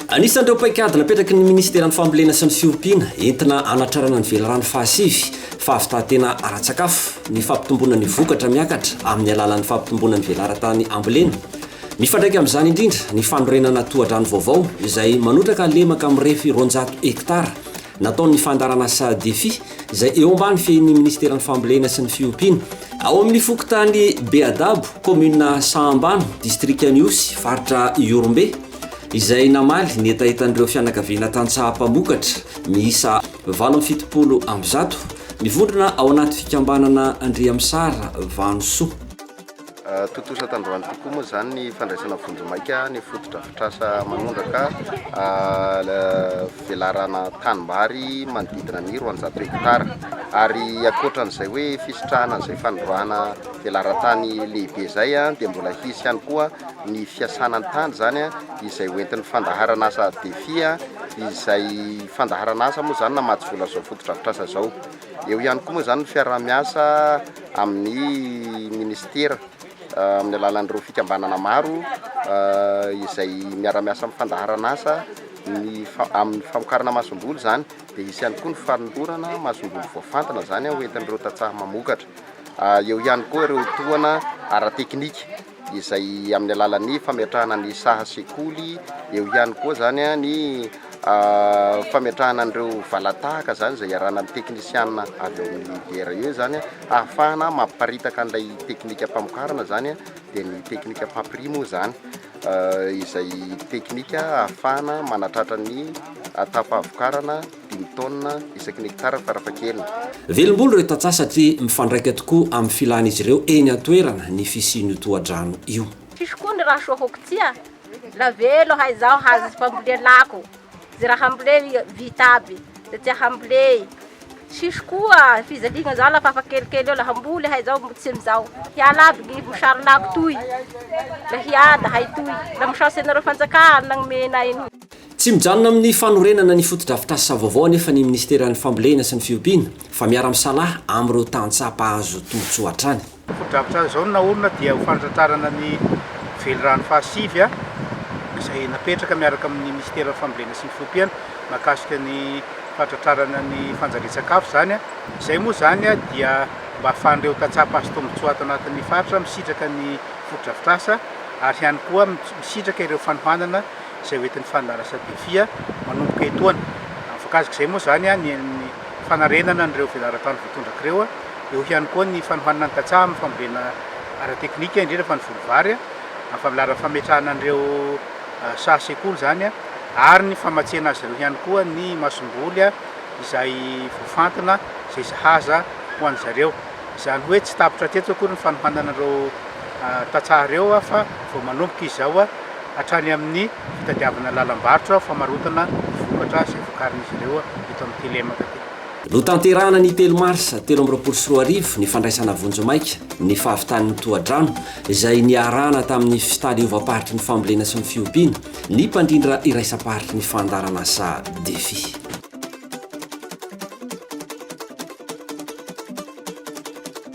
Anisan'ireo paikady napetraky ny minisiteran'ny Fambolena sy ny Fiompiana entina hanatrarana ny velirano fahasivy, fahavitantena ara-tsakafo, ny fampitomboana ny vokatra miakatra amin'ny alalan'ny fampitomboana ny velaran-tany ambolena. Mifandraika amin'izany indrindra ny fanorenana tohadrano vaovao izay manotraka lemaka mirefy 200 hektara nataon'ny fandaharanasa Defi izay eo ambany fehin'ny minisiteran'ny Fambolena sy ny Fiompiana ao amin'ny fokontany Beadabo, kaominina Sahambano, distrikan'Ihosy, faritra Ihorombe, izay namaly ny hetahetan'ireo fianakaviana tantsaha mpamokatra miisa 178 mivondrona ao anaty fikambanana Andriamisara Vanosoa. Tontosa tandroany tokoa moa izany ny fandraisana vonjimaika ny fotodrafitrasa manondraka velarana tanimbary manodidina ny 200 hektara. Ary ankoatran'izay hoe fisitrahana an'izay fanondrahana velaran-tany lehibe izay dia mbola hisy ihany koa ny fiasana ny tany izany izay hoentin'ny fandaharanasa Defi izay fandaharanasa moa izany namatsy vola izao fotodrafitrasa izao. Eo ihany koa moa izany ny fiaraha-miasa amin'ny minisitera amin'ny alalan'ireo fikambanana maro izay miara-miasa amin'ny fandaharanasa ny amin'ny famokarana masomboly izany dia hisy ihany koa ny fanolorana masomboly voafantina izany hoentin'ireo tantsaha mamokatra. Eo ihany koa ireo tohana ara-teknika. izay amin'ny alalan'ny fametrahana ny saha sekoly, eo ihany koa izany ny fametrahana an'ireo valatahaka izany izay iarahana amin'ny teknisiana avy ao amin'ny DRE izany ahafahana mampiparitaka an'ilay teknikam-pamokarana izany dia ny teknika PAPRI moa izany izay teknika ahafahana manatratra ny taham-pahavokarana dimy taonina isaky ny hekitara farafahakeliny. Velom-bolo ireo tantsaha satria mifandraika tokoa amin'ny filan'izy ireo eny an-toerana ny fisian'io tohadrano io. Tsisy koa ny raha soa hoky tsia, la velo hay zao hazo fambolea lako, ze raha hamboley vita aby, ze tia hamboley, tsisy koa fijaliagna zao lafa afa kelikely eo la hamboly hay zao tsy amizao, hiala aby ny mosary lako toy, la hiada hay toy, la misaotsy anareo fanjakà nagnome anay an'io. Tsy mijanona amin'ny fanorenana ny fotodrafitrasa vaovao anefa ny minisiteran'ny Fambolena sy ny Fiompiana fa miara-misalahy amin'ireo tantsaha mpahazo tombontsoa hatrany. Fotodrafitrasa izao no naorina dia ho fanatratrarana ny velirano fahasivy izay napetraka miaraka amin'ny minisiteran'ny Fambolena sy ny Fiompiana mahakasika ny fahatratrarana ny fanjarian-tsakafo izany. Izay moa izany dia mba ahafahan'ireo tantsaha mpahazo tombontsoa ato anatin'ny faritra misitraka ny fotodrafitrasa ary ihany koa misitraka ireo fanohanana izay ho entin'ny fandaharasa Defi manomboka etoana. Voakasika izay moa izany ny fanarenana an'ireo velaran-tany voatondraka ireo, eo ihany koa ny fanohanana ny tantsaha amin'ny fambolena ara-teknika indrindra fa ny voly vary, amin'ny fampilaharana fametrahana an'ireo saha sekoly izany ary ny famatsiana azy ireo ihany koa ny masomboly izay voafantina izay sahaza ho an-dry zareo. Izany hoe tsy tapitra hatreto akory ny fanohanana ireo tantsaha ireo fa vao manomboka izy izao. hatrany amin'ny fitadiavana lalam-barotra famarotana ny vokatra izay vokarin'izy ireo eto amin'ity lemaka ity. Notanterahana ny telo marsa 2023 ny fandraisana vonjimaika ny fahavitan'ny tohadrano izay niarahana tamin'ny fitaleovam-paritry ny fambolena sy ny fiompiana ny mpandrindra iraisam-paritry ny fandaharanasa Defi.